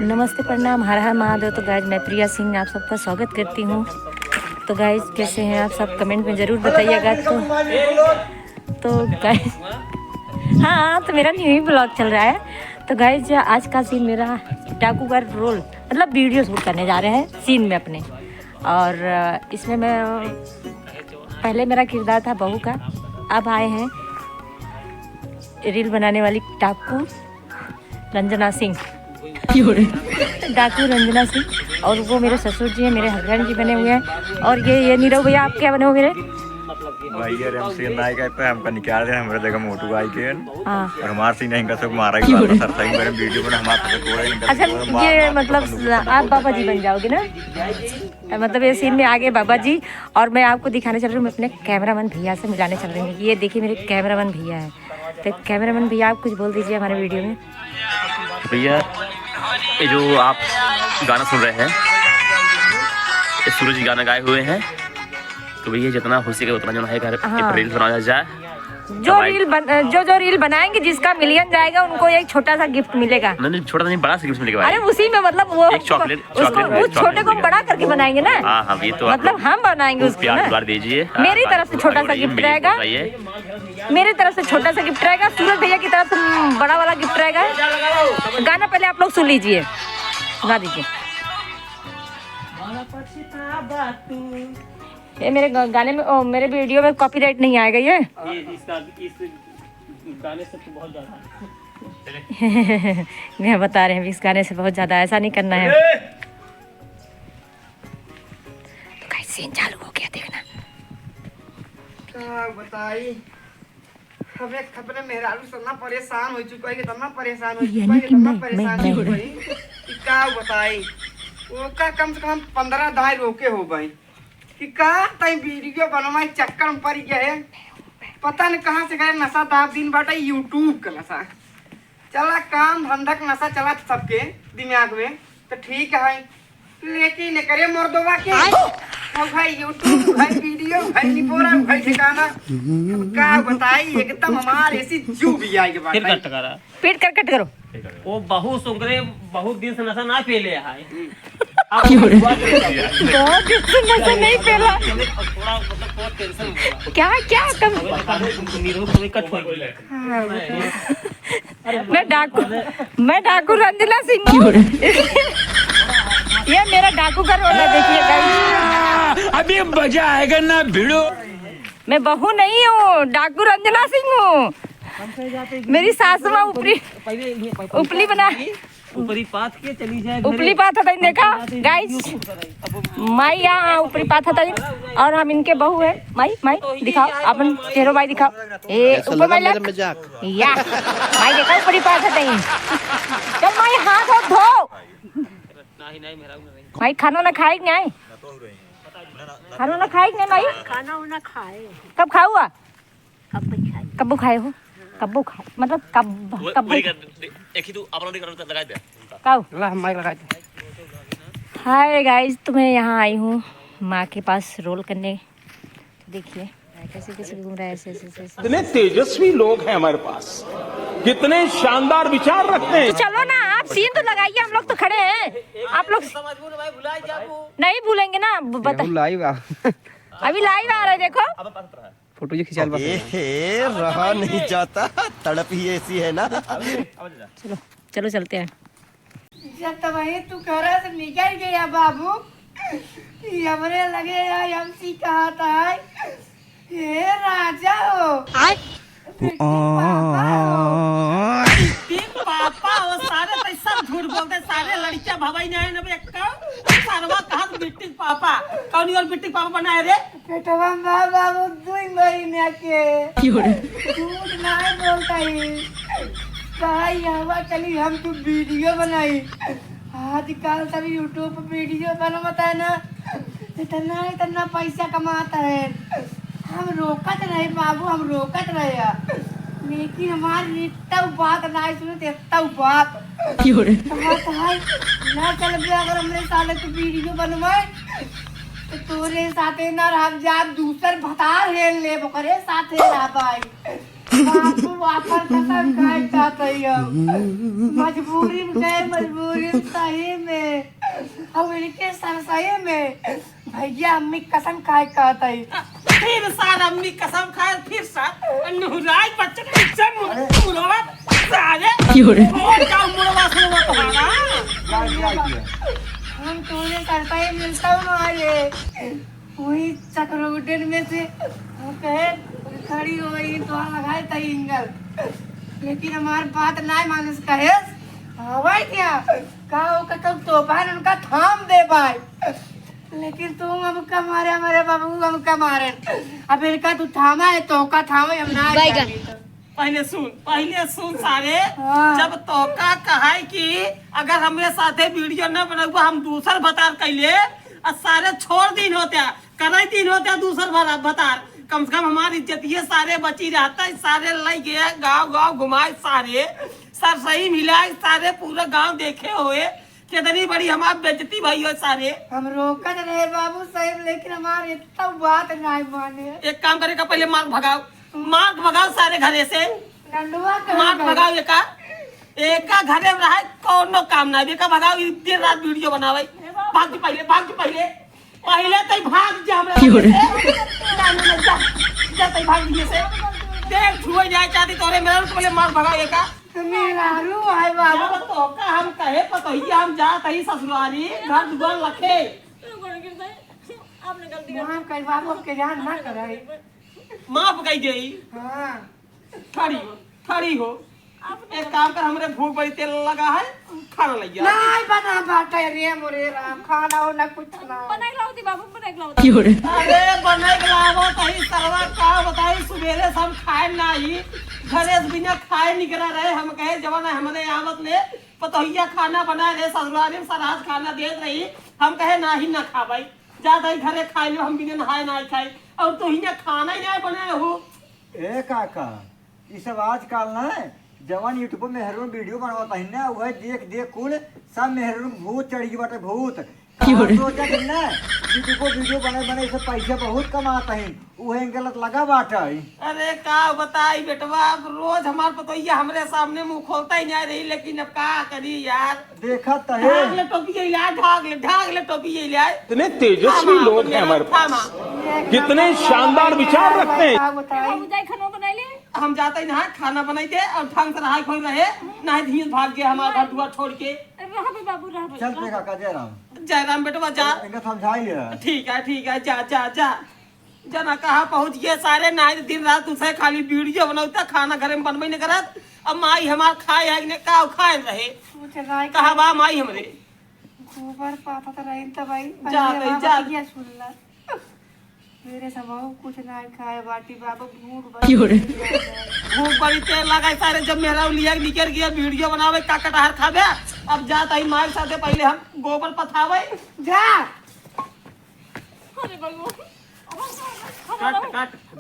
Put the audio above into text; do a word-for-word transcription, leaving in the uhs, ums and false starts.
नमस्ते, प्रणाम, हर हर महादेव। तो गाइज, मैं प्रिया सिंह आप सबका स्वागत करती हूँ। तो गाइज, कैसे हैं आप सब? कमेंट में ज़रूर बताइएगा। तो, तो गाइज, हाँ, तो मेरा न्यू ही ब्लॉग चल रहा है। तो गाइज, आज का सीन मेरा डाकू का रोल, मतलब वीडियो शूट करने जा रहे हैं सीन में अपने। और, अ, इसमें मैं, पहले मेरा किरदार था बहू का, अब आए हैं रील बनाने वाली डाकू रंजना सिंह। डाकू रंजना सिंह। और वो मेरे ससुर जी हैं, मेरे हस्बैंड जी बने हुए हैं। और ये, ये नीरव भैया, आप क्या बने हो मेरे? भैया, हम सीन नहीं कहते, हमका निकाल दे, हमारे जगह मोटू भाई के। हाँ। और हमारे सीन है, इनका सब मारा ही मारा, सर, सही में वीडियो में हमारे सबको थोड़ा इनका अच्छा, सब मार, ये मार, मतलब मार, मार, आप बाबा जी बन जाओगे ना? मतलब ये सीन में आ गए बाबा जी। और मैं आपको दिखाने चल रही हूँ, मैं अपने कैमरामैन भैया से मिलाने चल रही हूँ। ये देखिए, मेरे कैमरामैन भैया हैं। तो कैमरामैन भैया, आप कुछ बोल दीजिए हमारे वीडियो में। भैया, ये जो आप गाना सुन रहे हैं, ये सूरज जी गाना गाए हुए हैं। तो भैया, जितना हो सके उतना जो है घर हाँ। रील्स बनाया जाए। जो रील बन-, जो, जो रील बनाएंगे, जिसका मिलियन जाएगा, उनको एक छोटा सा गिफ्ट मिलेगा। नहीं, नहीं, छोटा नहीं, बड़ा सा गिफ्ट मिलेगा भाई। अरे, उसी में मतलब वो एक चॉकलेट, उसको, चॉकलेट, उस छोटे को बड़ा करके बनाएंगे ना। हाँ, हाँ, ये तो मतलब हम बनाएंगे उसको प्यार ना। दुलार दीजिए। मेरी तरफ से छोटा सा गिफ्ट रहेगा। मेरी तरफ से छोटा सा गिफ्ट रहेगा, सूरज भैया की तरफ से बड़ा वाला गिफ्ट रहेगा। गाना पहले आप लोग सुन लीजिए, सुना दीजिए। ये मेरे ग-, गाने में, ओ, मेरे वीडियो में कॉपीराइट नहीं आएगा ये? ये इसका, इस गाने से तो बहुत ज्यादा है। मैं बता रहे हैं, इस गाने से बहुत ज्यादा, ऐसा नहीं करना है। तो गाइस, सीन चालू हो गया, देखना। का बताई, हम एक अपने मेहरारू से इतना परेशान हो चुका है, इतना परेशान हो चुका है, इतना परेशान हो चुका है कि का बताई। ओका कम से कम हम पन्द्रह दाई रोके हो गए कि का तई वीडियो बनवाए चक्कर में पड़ गए। पता न कहाँ से गए, नशा दाब दिन बाटे YouTube का नशा। चला, काम धंधा का नशा चला सबके दिमाग में, तो ठीक है, लेकिन एकरे मर्दवा के, आय। अब भाई YouTube, भाई वीडियो, भाई निपोरा, भाई ठिकाना। अब का बताई, एकदम हमार ऐसी जू भी आई के बात फिर है। कट करा। पीट कर कट करो। वो बहुत सुंगरे, बहुत दिन से नशा ना पहले है। अब क्यों रे? बहुत दिन से नशा नहीं पहला। थोड़ा, मतलब, थोड़ा टेंशन हो गया। क्या, क्या कम? अबे बता दे, तुमको निरोग तुम्हें कट हो गया। मैं डाकू, मैं डाकू रंजना सिंह हूँ। ये मेरा डाकू का रोल है, देखिए गाइस। अभी मजा आएगा ना भिड़ो। मैं बहू नहीं हूँ, डाकू रंजना सिंह हूँ। मेरी सासू माँ ऊपरी, ऊपरी बना, ऊपरी पाथ के चली जाए घरे। ऊपरी पाथ हतइन, देखा गाइस, माई यहाँ ऊपरी पाथ हतइन। और हम इनके बहू है। माई, माई दिखाओ, अपन चेहरो माई दिखाओ। ए, ऊपर माई लग। या, माई देखा, ऊपरी पाथ हतइन। चल माई, हाथ धो। माई, खानो ना खाए कि नहीं? खानो ना खाए कि नहीं माई? खाना उना खाए। कब खाउआ? कब खाए? कब्बो खाए हो? कब्बो खाए, मतलब कब, वो, कब्बो? वो एक ही तू अपना लगा दे। काउ? ला, हम माइक लगा दे। हाय गाइस, तो मैं यहाँ आई हूँ माँ के पास रोल करने। देखिए कैसे कैसे घूम रहा है, ऐसे, ऐसे, ऐसे, ऐसे। इतने तेजस्वी लोग हैं हमारे पास, कितने शानदार विचार रखते हैं। तो चलो ना, आप सीन तो लगाइए, हम लोग तो खड़े हैं। आप लोग नहीं भूलेंगे ना, ब-, बता। केहू लाइव आ। अभी लाइव आ रहा है, देखो। फोटो जो खिंचाल बस। ए हे, रहा नहीं जाता, तड़प ही ऐसी है ना। चलो, चलो चलते हैं। जब तबही तू घरा से निकल गया बाबू, कि हमरे लगे आय, हमसे कहत है, "हे राजा हो।" आय। बेटी पापा हो। बेटी पापा हो, सारे तो सब झूठ बोलते, सारे लड़कियां भवाई नहीं आए ना बे, एक्का। सरवा कहा तो बेटी पापा, कौन और बेटी पापा बनाए रे? पेटवा में बा बाबू दुई महीना के। क्यों रे? झूठ नाय बोलता ही। कहा, "यहवा चली, हम तू वीडियो बनाई।" आजकल सब YouTube पे वीडियो बनवता है ना, इतना, इतना पैसा कमाता है। हम रोकत रहे बाबू, हम रोकत रहे। लेकिन हमार इतना बात नाय सुनत, इतना बात। क्यों रे? कहत है, "ना चलबे अगर हमरे साले तू वीडियो बनवाए, तोरे साथे ना रहब, जा दूसर भतार हेल लेब, ओकरे साथे रहबै। बापू, आपन कसम खाए कहत हई हम। मजबूरी में गए, मजबूरी में सही में। अब इनके सर सही में भैया अम्मी कसम खाए कहत हई। फिर सार अम्मी कसम खाए, फिर सार नुहराई बच्चे के पीछे मुड़-, अरे। मुड़वा सारे। क्यों रे? और का मुड़वा सुड़वा तुम्हारा? क्या, क्या किया? हम तोरे सर सही मिलता हूँ हमारे। वही चक्रोडन में से वो कहे, "खड़ी हो गई, तो लगाए था एंगल।" लेकिन हमार बात ना मानिस, कहे, "हवाई क्या? का वो कतौ तोफान उनका थाम दे भाई।" लेकिन तू हमका मारे, हमारे बाबू हमका मारे। अब इनका तू थामा है, तो का थामा हम ना बैगन। जानी तो। पहले सुन, पहले सुन सारे। हाँ। जब तोका कहाई कि अगर हमरे साथे वीडियो न बनउबा, हम दूसर भतार कैले, आ सारे छोड़ दीन होत्या, करई दीन होत्या दूसर भरा-, भतार। कम से कम हमार इज्जतिये सारे बची रहता है, सारे लई गए गाँव गाँव घुमाए सारे, सर सही मिलाए सारे, पूरा गाँव देखे हुए, कितनी बड़ी हमार बेइज्जती भई हो सारे। हम रोकत रहे बाबू साहेब, लेकिन हमार इतना बात नाहीं माने। एक काम करे का, पहले मार भगाओ, मार भगाओ सारे घरे से। रंडुआ कहाँ मार गए? भगाओ एका, एका घरे में रहे, कौनो काम ना, एका भगाओ, ई दिन रात वीडियो बनावे। भाग जी पहले, भाग जी पहले, पहले तई भाग जा हमरा क्यों रे? घरे से। जा, जा, जा, जा तई भाग जी से। देख छुए जाए चाहती तोरे मेरा, तो पहले मार भगाओ एका। मेहरारू है बाबू। जब तोका हम कहे पतोहिया हम जात हई ससुरारी, घर दुआर लखे। आपने गलती कर माफ कर बाबू, के जान ना करे। माफ कर देई। हाँ। खड़ी हो, खड़ी हो। आपने एक काम कर, हमरे भूख बड़ी तेल लगा है, खाना लइ जा। नहीं बना बाटे रे मोरे राम, खाना हो ना कुछ ना। बनाई लाओ दी बाबू, बनाई लाओ दी। क्यों रे? अरे बनाई लावत हई सरवा, का बताई, सुबेरे से हम खाए नाही, घरे से बिना खाए निकरा रहे। हम कहे जवन है हमरे आवत ले, पतोहिया खाना बनाए रहे, ससुरारी में सराज खाना देत रही। हम कहे नाही ना खाबई, जा तई घरे खाए लियो, हम बिना नहाए नाही खाई। और तू हियाँ खाना ही नाही बनाए हो। ए काका, ई सब आजकल ना जवन YouTube पे मेहरून वीडियो बनवत हइन ना, उहे देख देख कुल सब मेहरून भूत चढ़ी बाटे, भूत। क्यों रे? सोचा दिन ना YouTube पे वीडियो बने बने इसे पैसा बहुत कमात हइन, उहे गलत लगा बाटे। अरे का बताई बेटवा, अब रोज हमार पतोहिया हमरे सामने मुंह खोलता ही नाही रही, लेकिन अब का करी यार। देखत तो है। ढाक ले टोपी ये ले, ढाक ले, ढाक ले टोपी ये ले। इतने तेजस्वी लोग हैं हमारे पास। कितने शानदार विचार रखते हैं। का बताई? बाबू जाई खाना बनाई ले। हम जाते ही ना खाना बनाई दे और ढंग से रहाई खोई रहे, नाही धीरे भाग गए हमार घर दुआर छोड़ के। रहबे बाबू, रहबे, चल रहबे। पे काका जयराम। जयराम बेटवा जा। इनका समझाई ले। ठीक है, ठीक है, जा, जा, जा। जना कहाँ पहुँच गए सारे, नाही दिन रात उसे खाली वीडियो बनौता, खाना घरे में बनबे नहीं करत। अब माई हमार खाए है कि नहीं, का खाए रहे? कुछ नाही कहा बा माई हमरे। गोबर पाथत रही तब आई, जा पहले बे, बाबा जा। के क्या सुनला? मेरे सब कुछ नाही खाए बाटी बाबू, भूख बड़ी क्यों रे? भूख बड़ी तेल लगा सारे, जब मेहरारू लिया के निकल गया वीडियो बनावे, का कटहर खाबे? अब जात हई माई साथे, पहले हम गोबर पथावे। जा। अरे बाबू। कट, कट।